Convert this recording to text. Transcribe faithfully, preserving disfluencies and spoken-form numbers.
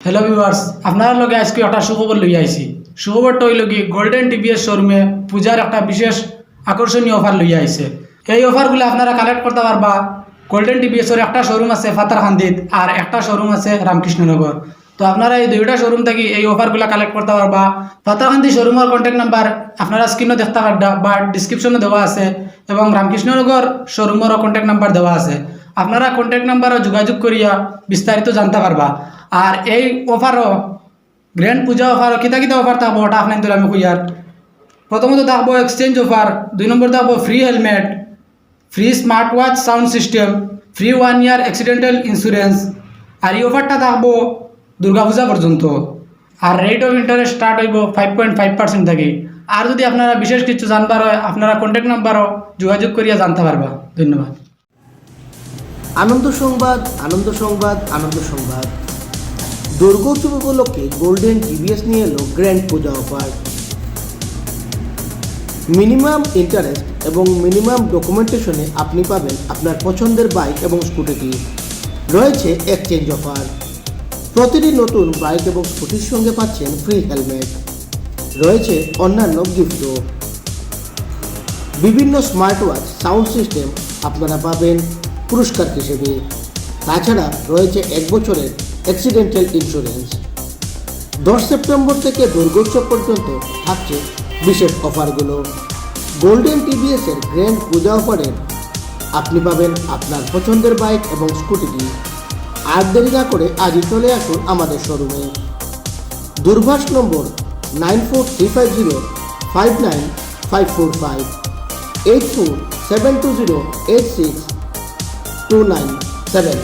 Hello viewers, আপনারার লগে আইজকে একটা সুখবর লইয়া আইছি। সুখবরটা অইলো কি, গোল্ডেন টিভিএস শোরুমে পূজার একটা বিশেষ আকর্ষণীয় অফার লইয়া আইছে। এই অফারগুলা আপনারা কালেক্ট করতা পারবা গোল্ডেন টিভিএসর একটা শোরুম আছে পাথারকান্দিত, আর একটা শোরুম আছে রামকৃষ্ণনগর। তো আপনারা এই দুইটা শোরুম থাকি এই অফারগুলা কালেক্ট করতা পারবা। পাথারকান্দি শোরুমর কন্ট্যাক্ট নাম্বার আপনারা স্ক্রিনো দেখতা পারবা বা ডেসক্রিপশনো দেওয়া আছে, এবং রামকৃষ্ণনগর শোরুমরও কন্ট্যাক্ট নাম্বার দেওয়া আছে। আপনারা কন্ট্যাক্ট নাম্বারো যোগাযোগ করিয়া বিস্তারিত জানতা পারবা। আর এই অফারও, গ্র্যান্ড পূজা অফারও কিতা কিতা অফার থাকবো, ওটা আপনাইন্তরে আমি কইয়ার। প্রথমত থাকবো এক্সচেঞ্জ অফার, দুই নম্বর থাকবো free helmet, free smart watch sound system, free one year accidental insurance. আর এই অফারটা থাকবো দুর্গাপূজা পর্যন্ত। আর রেট অফ ইন্টারেস্ট স্টার্ট অইবো ফাইভ পয়েন্ট ফাইভ পার্সেন্ট থাকি। আর যদি আপনারা বিশেষ কিছু জানবার হয়, আপনারা কন্ট্যাক্ট নাম্বারও যোগাযোগ করিয়া জানতা পারবা। ধন্যবাদ। আনন্দ সংবাদ, আনন্দ সংবাদ, আনন্দ সংবাদ। দুর্গোৎসব উপলক্ষে গোল্ডেন টিভিএস নিয়ে এলো গ্র্যান্ড পূজা অফার। মিনিমাম ইন্টারেস্ট এবং মিনিমাম ডকুমেন্টেশনে আপনি পাবেন আপনার পছন্দের বাইক এবং স্কুটিটি। রয়েছে এক্সচেঞ্জ অফার। প্রতিটি নতুন বাইক এবং স্কুটির সঙ্গে পাচ্ছেন ফ্রি হেলমেট। রয়েছে অন্যান্য গিফটও। বিভিন্ন স্মার্ট ওয়াচ সাউন্ড সিস্টেম আপনারা পাবেন পুরস্কার হিসেবে। তাছাড়া রয়েছে এক বছরের অ্যাক্সিডেন্টাল ইন্স্যুরেন্স। দশ সেপ্টেম্বর থেকে দুর্গোৎসব পর্যন্ত থাকছে বিশেষ অফারগুলো। গোল্ডেন টিভিএস এর গ্র্যান্ড পূজা অফারে আপনি পাবেন আপনার পছন্দের বাইক এবং স্কুটিটি। আর দেরি না করে আজই চলে আসুন আমাদের শোরুমে। দূরভাষ নম্বর nine four three five zero five nine five four five, eight four seven two zero eight six two nine seven.